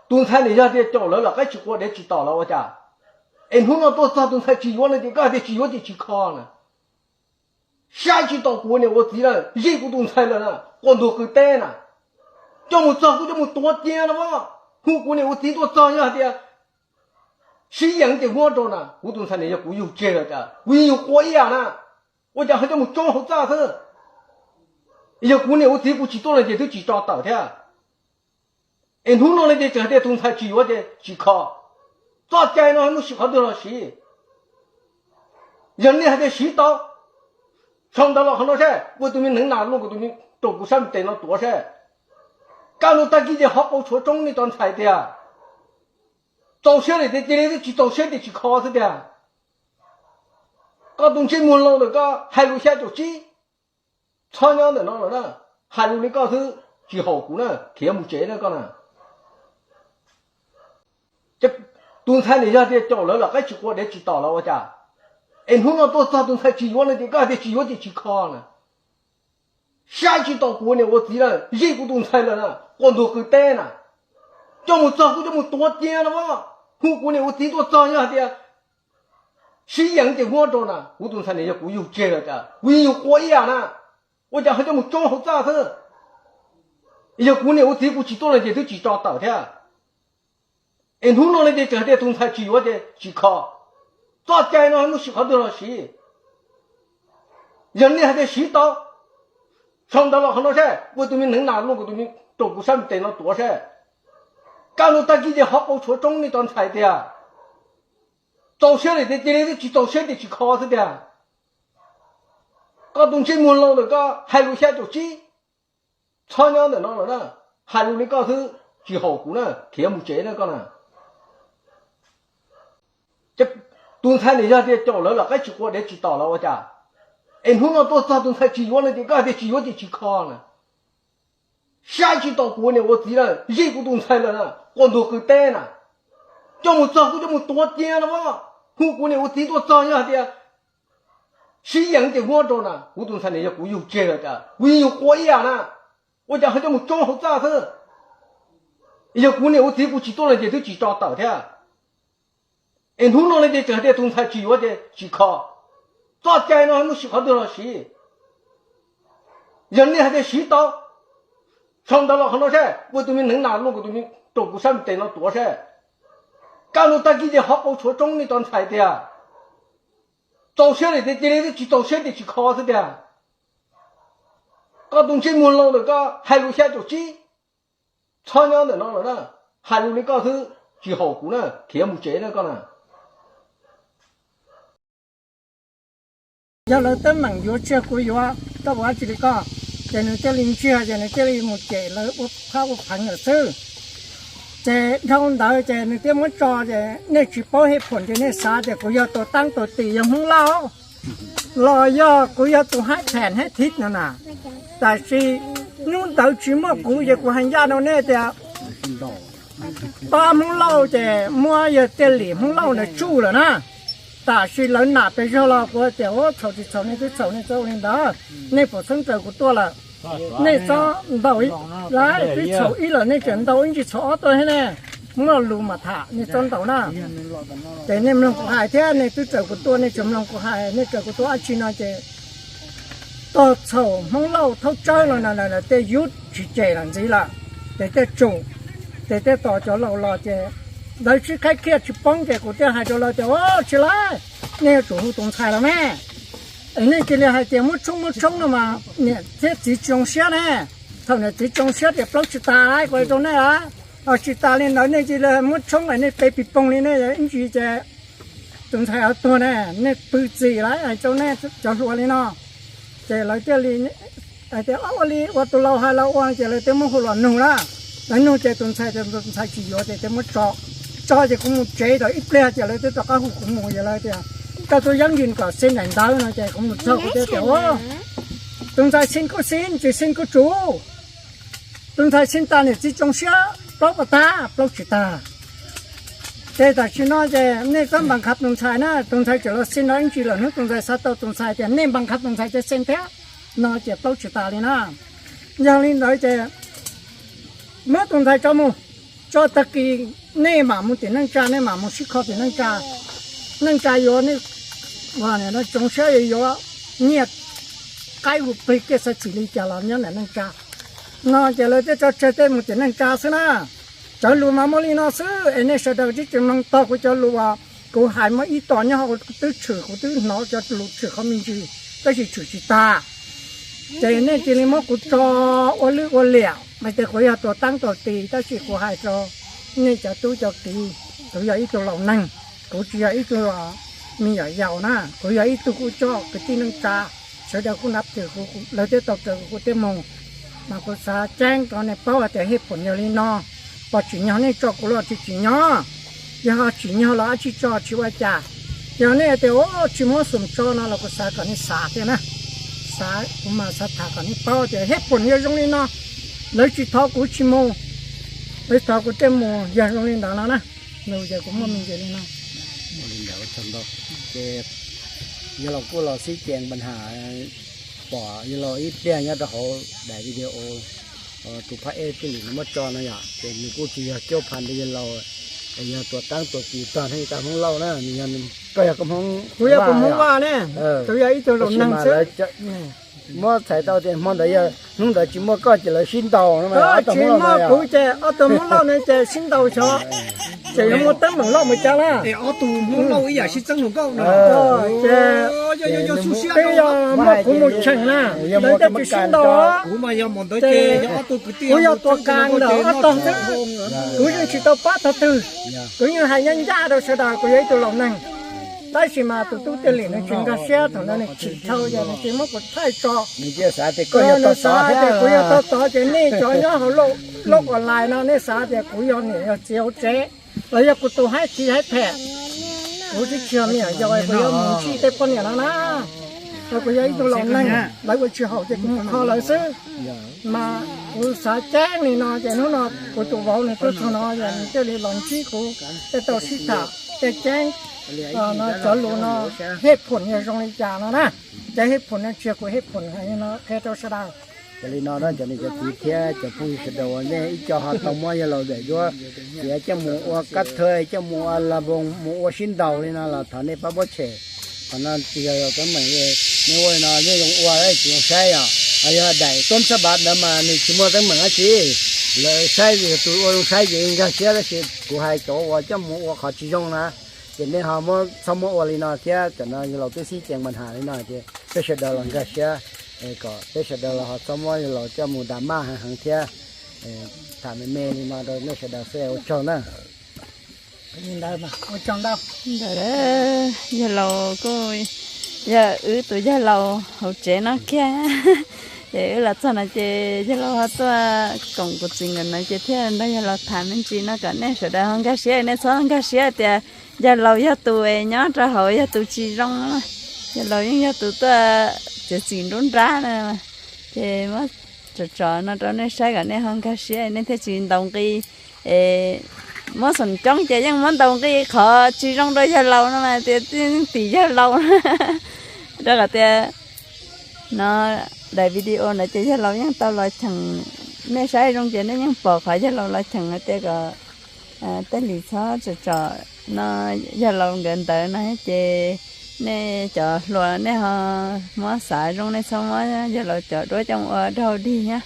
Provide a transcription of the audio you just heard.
Tus ntxhais nim yog tias caum lawv lawm qaib tsis qua dev tsis tom lawv ua cas? Es hnub no tuaj txog tus ntxhais tsis yuav no ces koj hais tias tsis yuav ces tsis kho na. Saib tsis taus kuv niam ua txiv lawm, zij kuv tus ntxhais lawm na, quas ntug qws teb na. Coj mus txog kuj coj mus tuav cia no, hu kuv niam ua txiv tuaj txog yog hais tias sib yees ces muab rau na. Kuv tus ntxhais nim yog kuv yug tseg lawm cas kuv yeej yug qua ib yam na. Ua cas ho coj mus tso hauv txaj xwb? Yog kuv niam ua txiv kuv tsis tuaj no ces twb tsis tso tawm thiab. Es hnub no li ces tseem hais tias tus ntxhais tsis yuav ces tsis kho. Txoj cai no muaj sim qhov twg los siv. Yog nej hais tias siv tau, sau ntawv los qhov no saib, ua tus me neev nas luaj kuv tus me, rau kuv sab me tes no tuav saib. Kaj ntug tag kis ces ho qau tshuav tsoob nej cov ntxhais tiag. Txaus siab li tias cia li xwb, tsis txaus siab ces tsis kho xwb tiag. Koj tus ntsej muag laus ntawm koj hais lus xya caum tsib, txhob nyob ntawm no lawm na. Hais lus li koj xwb tsis haum kuv na, khiav mus tsev na koj na. Tus ntxhais nim yog tias caum lawv lawm qaib tsis qua dev tsis tom lawv ua cas? Es hnub no tuaj txog tus ntxhais tsis yuav no ces koj hais tias tsis yuav ces tsis kho na. Saib tsis taus kuv niam ua txiv lawm, zij kuv tus ntxhais lawm na, quas ntug qws teb na. Coj mus txog kuj coj mus tuav cia no, hu kuv niam ua txiv tuaj txog yog hais tias sib yees ces muab rau na. Kuv tus ntxhais nim yog kuv yug tseg lawm cas kuv yeej yug qua ib yam na. Ua cas ho coj mus tso hauv txaj xwb? Yog kuv niam ua txiv kuv tsis tuaj no ces twb tsis tso tawm thiab. Es hnub no li ces tseem hais tias tus ntxhais tsis yuav ces tsis kho. Txoj cai no muaj sim qhov twg los siv. Yog nej hais tias siv tau, sau ntawv los qhov no saib, ua tus me neev nas luaj kuv tus me, rau kuv sab me tes no tuav saib. Kaj ntug tag kis ces ho qau tshuav tsoob nej cov ntxhais tiag. Txaus siab li tias cia li xwb, tsis txaus siab ces tsis kho xwb tiag. Koj tus ntsej muag laus ntawm koj hais lus xya caum tsib, txhob nyob ntawm no lawm na. Hais lus li koj xwb tsis haum kuv na, khiav mus tsev na koj na. Tus ntxhais nim yog tias caum lawv lawm qaib tsis qua dev tsis tom lawv ua cas? Es hnub no tuaj txog tus ntxhais tsis yuav no ces koj hais tias tsis yuav ces tsis kho na. Saib tsis taus kuv niam ua txiv lawm, zij kuv tus ntxhais lawm na, quas ntug qws teb na. Coj mus txog kuj coj mus tuav cia no, hu kuv niam ua txiv tuaj txog yog hais tias sib yees ces muab rau na. Kuv tus ntxhais nim yog kuv yug tseg lawm cas kuv yeej yug qua ib yam na. Ua cas ho coj mus tso hauv txaj xwb? Yog kuv niam ua txiv kuv tsis tuaj no ces twb tsis tso tawm thiab. Es hnub no li ces tseem hais tias tus ntxhais tsis yuav ces tsis kho. Txoj cai no muaj sim qhov twg los siv. Yog nej hais tias siv tau, sau ntawv los qhov no saib, ua tus me neev nas luaj kuv tus me, rau kuv sab me tes no tuav saib. Kaj ntug tag kis ces ho qau tshuav tsoob nej cov ntxhais tiag. Txaus siab li tias cia li xwb, tsis txaus siab ces tsis kho xwb tiag. Koj tus ntsej muag laus ntawm koj hais lus xya caum tsib, txhob nyob ntawm no lawm na. Hais lus li koj xwb tsis haum kuv na, khiav mus tsev na koj na. Yog lawv teeb meem yuav tsiag kuv yuav, koj puas dab tsi li koj? Ces nws thiaj li ntsiag ces nws thiaj li mus cem lawv ua phab ua pheev lawm xwb. Ces dhau ntawd ces nws thiaj muab tso, ces nej tsis paub hej phoom ces nej xav tias kuv yog tus taab tus tim yog Hmoob Lauj, los yog kuv yog tus haib phem haib thib no na. Tab sis hnub ntawd tsis muaj kuv ces kuv hais ncaj rau nej tias pab Hmoob Lauj ces muab yawg Tiaj Lim Hmoob Lauj ntawd tsuj lawm na. Tab sis lawv nam pes zog los kuv tias ua txhaum tsis txhaum nej twb txhaum nej txhob ua li ntawd, nej puas txheeb raws kuv tuaj lawm. Nej txhob ntaus, twb txhaum ib lawm nej tseem ntaus ib ntsis txhaum ob tuaj thiab ne. Muaj lus mas tham, nej txhob ntaus na. Ces nej mloog kuv hais thiab, nej twb raws kuv tuaj nej tseem mloog kuv hais, nej raws kuv tuaj dab tsi no ces tog txhaum Hmoob Lauj thaub tsawb los na, tej yub tsis cem lawm ntxiv lawm. Ces tej tsum, ces tej tos cov laus los ces lawv sib qhaib khiaj tsis poob ces kuv thiaj hais rau lawv tias ua tsis lawm, nej yuav tsum hu tus ntxhais los me. Es nej cia li hais tias muab tshoob muab tshoob no mas niam thiab txiv tsis zoo siab ne. Thaum niam txiv tsis zoo siab ces plaub tsis tas kuv hais rau nej a. Ho tsis tas li ntawd nej cia li muab tshoob es nej pe pis poog li nej ib ntsis ces tus ntxhais ho tuag ne, nej pw txim lawm hais rau nej cov hluas li no. Ces lawv thiaj li hais tias ua li ua tus laus hais los ua, ces lawv thiaj muab hu los nug na. Lawv nug ces tus ntxhais, tus ntxhais tsis yuav ces thiaj muab tso. Tso ces kuv mus tsev tau ib pliag ces lawv thiaj rov qab hu kuv mus, ces lawv tias koj tuaj yeeb yim kom xi ntaim ntawv no ces kuv mus txog kuv thiaj tias ua tus ntxhais xi kuj xi, tsis xi kuj tsum. Tus ntxhais xi tas niam txiv tsoo siab plaub pas tag, plaub tsis tag. Ces tam sim no ces nej txhob npas nkhav tus ntxhais na, tus ntxhais tseem los xi no ib ntsis lawm, hnub tus ntxhais xav tau tus ntxhais tias nej npas nkhav tus ntxhais ces xi thiab no ces plaub tsis tas li na. Yog li ntawd ces muab tus ntxhais tso mus. Tso tag kis nej mam mus tim neej tsa, nej mam mus sib kho tim neej tsa. Neej tsa yuav nej tsoov siab yuav nyiaj qaib hu plig kiaj xav txim li cas los nyob ntawm neej tsa no ces lawv thiaj tso tseg tej mus tim neej tsa xwb na. Cov lus mas muaj li no xwb es nej sawv daws tsis tseem mloog tog kuv cov lus uas kuv hais muaj ib tog nyob hauv kuv twb tshwm, kuv twb hnov cov lus tshwm qhov me ntsis, tab sis tshwm tsis tag. Ces nej cia li muab kuv tso ua lwj ua liam hais tias kuv yog tuav teeb tuav tis, tab sis kuv hais rau nej cov tub cov kiv, kuv yog ib tug laus neeg, kuv tsis yog ib tug me nyuam yaus na, kuv yog ib tug kuj coj kwv tij neej tsa, sawv daws kuj nab twm kuv, lawv thiaj tau raws kuv thiaj mus. Mas kuv xav ceeb rau nej paub hais tias hej phoom yog li no, pom tsim nyog nej tso kuv los tsis tsim nyog, yog ho tsim nyog los dab tsi tso tsis ua cas. Yog nej hais tias tsis muab xum tso no los kuv xav kom nej xav thiab na. Xav, kuv mas xav tham kom nej paub tias hej phoom yog zoo li no, lawv tsis thov kuv tsis mus, lawv thov kuv thiaj mus, yog zoo li ntawd no na. Nws ces kuv muaj me ntsis li no. Ces yog los kuj los xib cees npas has, pom yog los ib pliag nyob rau hauv daim video tus phab ej tij lim nws muab tso no yom, ces nws kuj tsis yog cuab phas rau yog laus, yog tuav teeb tuav tis tog thiab tau Hmoob Lauj na, nws yog, koj yog koj Hmoob, kuv yog kuv Hmoob Vaj ne, kuv yog ib tug laus neeg xwb. Muab txhais tau tias hmo ntawd yog hnub ntawd tsis muaj koj ces lawv sib ntaus no, tsis muaj kuv ces ob tug Hmoob Lauj no ces sib ntaus xyov, ces yuav muaj teeb meem loj mus cas na. Ces twb yog muab kuv mus cheem na, lawv thiaj tsis sib ntaus. Ces kuv yog tua kas ntawm ob tog xwb, kuv yeej tsis tau pab tog twg, kuv yeej hais ncaj ncaj rau sawv daws kuv yog ib tug laus neeg. Tab sis mas tus tub Tiaj Lim nws tsis nkag siab, thaum ntawd nws chim dhau ces nws tsis muab kuv thaij tso. Nws xav tias kuv yog tog tod ces nej cov nyob hauv lub online no nej xav tias kuv yog niam yog txiv hauv tsev, los yog kuv tus haib txiv haib phem. Kuv twb tsis yog me nyuam yaus, kuv yuav mus ntsib tej poj niam no na. Kuv yog ib tug laus neeg, lawv ua tsis haum ces kuv mus kho lawv xwb. Mas kuv xav ceeb li no ces hnub no kuv tus vauv nws tuaj txog no ces nws thiaj li los ntsib kuv, thiaj tau sib tham thiaj ceeb. Cov lus no hej phoom yog zoo li cas no na, ces hej phoom no tsis yog kuv hej phoom hais li no qhia rau sawv daws. Ces li no cov niam cov txiv thiab cov phooj ywg sawv daws uas nej ib co ho tau muab yawg laus daim duab txiav coj mus ua kab thawj, coj mus ua la voos, mus ua sib ntaus li no los thov nej pab muab tshem. Qhov no tsis yog teeb meem, nej ua li no nej zoo ua tsis zoo saib os. Ho yog daim tuab txhab npav ntawd mas nws tsis muaj teeb meem dab tsi, lawv saib tus ua zoo saib ces nkag siab, tab sis kuv hais cov uas coj mus ua qhov tsis zoo na, ces nej ho muab txhob muab ua li no thiab. Tam no yawg laus twb xib cees npas has li no ces peb sawv daws los nkag siab, kom peb sawv daws los ho txhob muab yawg laus coj mus drama heev heev thiab. Tham me me li no rau nej sawv daws xwb, ua tsaug na. Ntawd, yawg laus kuj yog wb tus yawg laus hauv tsev no kiag, ces wb los txog no ces yawg laus ho tuaj koom kuv txiv nkawd no ces thiaj nrog yawg laus tham me ntsis no kom nej sawv daws ho nkag siab, nej txhob nkag siab tias yawg laus yog tus nyob rau hauv yog tus tsis zoo, yawg laus yeej yog tus tuaj txiav txim nruab nrab na. Ces muab tsom tsom no rau nej saib kom nej ho nkag siab, nej thiaj tsis ntaus nqi, es muab xom coob ces yeej muab ntaus nqi qhov tsis zoo rau yawg laus no mas tias tim yawg laus. Rau qhov tias no, daim video no ces yawg laus yeej tau los cheem, nej saib zoo ces nej yeej pom qhov yawg laus los cheem hais tias kom tej li txhob tsom tsom no, yawg laus nkawd ntawd no ces nej cov hluas nej ho muab xav zoo, nej txhob muab yawg laus cov duab coj mus ua raug dig thiab.